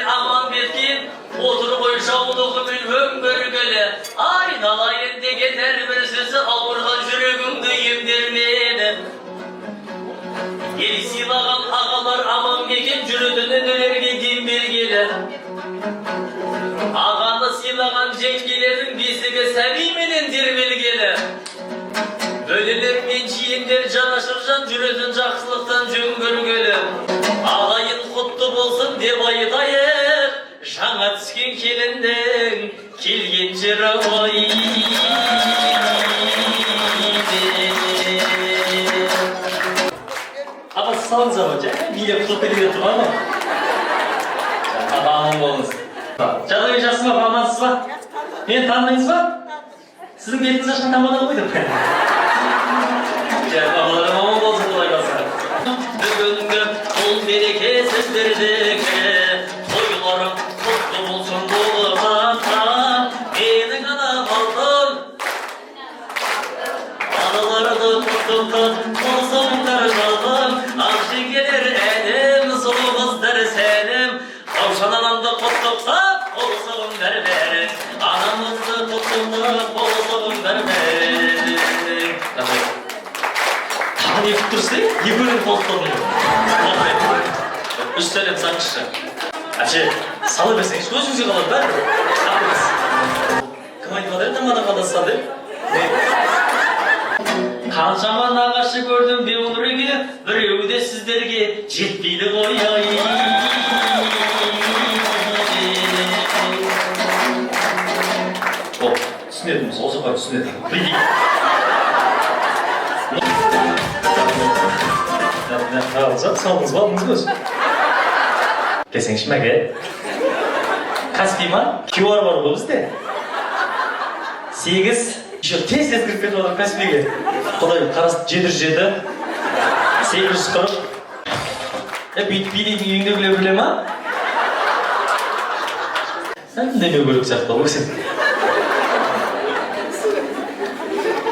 Жеңгелер аман беткен, отыр ғой жаулығымен өңгергелі. Айналайын деген әрбір сөзі ауырған жүрегіңді емдермеді. Ел сыйлаған ағалар аман мекен, жүретін інілерге дем бергелі. Ағаны сыйлаған жеңгелердің бесігі сәбименен тербелгелі. Бөлелер мен жиендер жанашыр жан, жүретін жақсылықтан жөн көргелі. Ағайын құтты болсын деп айтайық, жаңа түскен келіннің келген жері ой. Апа, салыңыз, апа, жай билеп құтылып кетіп жатыр ғой. Апа, аман болыңыз. Жағдайыңыз жақсы ма, амансыз ба? Мені таныдыңыз ба? Сіздің бетіңіз ашқан тамада ғой деп. Жай, бабаларым аман болсын, құдай қаласа. Бүгінгі бұл мереке сіздердікі, тойларың құтты болсын болып атқан. Менің анам алтын, аналарды құттықтап, қосыңдар жалғым, ақ жеңгелер әнім, сұлу қыздар сәнім. Раушан анамды құттықтап, қосыңдар бәрін, анамызды құттықтап, қосыңдар бәрін. Рахмет. Тағы не күтіп тұрсыз, е? Екі өлең толықтырдым. Рахмет. Үш сәлем салыңызшы. Әпше, сала берсеңізші, өзіңізге қалады бәрі. Рахмет. Кім айтып жатыр еді тамада қаласыз деп? Қаншама нағашы көрдім өмірге, біреуі де сіздерге жетпейді ғой ай. О, түсінетін болса, осы апай түсінеді. Прикинь. Салдыңыз ба, алдыңыз ба өзі? Келсеңші, Мәке. Каспий ма? QR бар ғой бізде. 8, еще тез тез кіріп кетіп жатыр Каспийге. Құдай қарасын, 707, 840. Е, бүйтіп билейтін үйіңдегілер біле ма? Үндемеу керек сияқты ғой сен.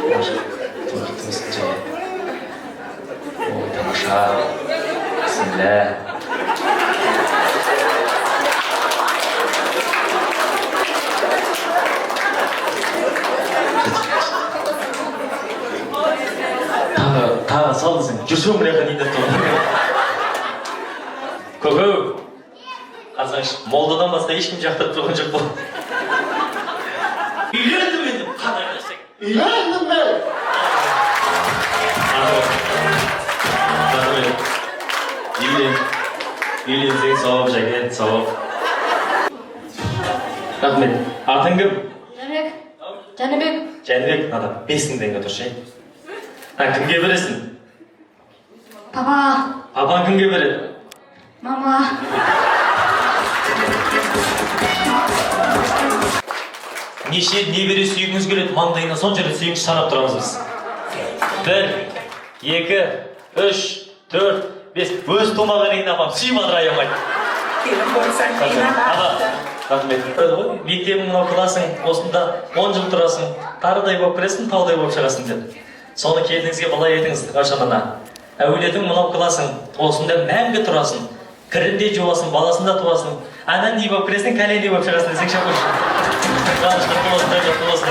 Той құтты болсын, жай. Ой, тамаша. Бісміллә. Тағы, тағы сал десең, жүрсем мына жаққа дейін деп тұр. Көкеу, қарасаңшы, молдадан басқа ешкім жақтырып тұрған жоқ қой. Үйлендім енді, қандай нәрсе? Үйлендім мен. Рахмет. Үйлен. Үйленсең сауап, Жәке, сауап. Рахмет. Атың кім? Жәнібек. Жәнібек. Жәнібек, мынада 5000 теңге тұршы. А, кімге бересің? Папа. Папаң кімге береді? Мама. Неше немере сүйгіңіз келеді, маңдайына сонша рет сүйгіңіз санап тұрамыз біз. 1, 2, 3, 4, 5. Өз тумаған кейін апам сүйіп жатыр аямай. Келін болсаң Аға, қиналады. рахмет. Ғой, мектебің мынау классың, осында 10 жыл тұрасың, тарыдай болып кіресің, таудай болып шығасың деп. Соны келініңізге былай айтыңыз, Раушан ана. Әулетің мынау классың, осында мәңгі тұрасың. Кірінде жуасың, баласында туасың. Анан не болып кіресің, кәлен не болып шығасың десең, қойшы. Қуаныш құтты болсын, той құтты болсын.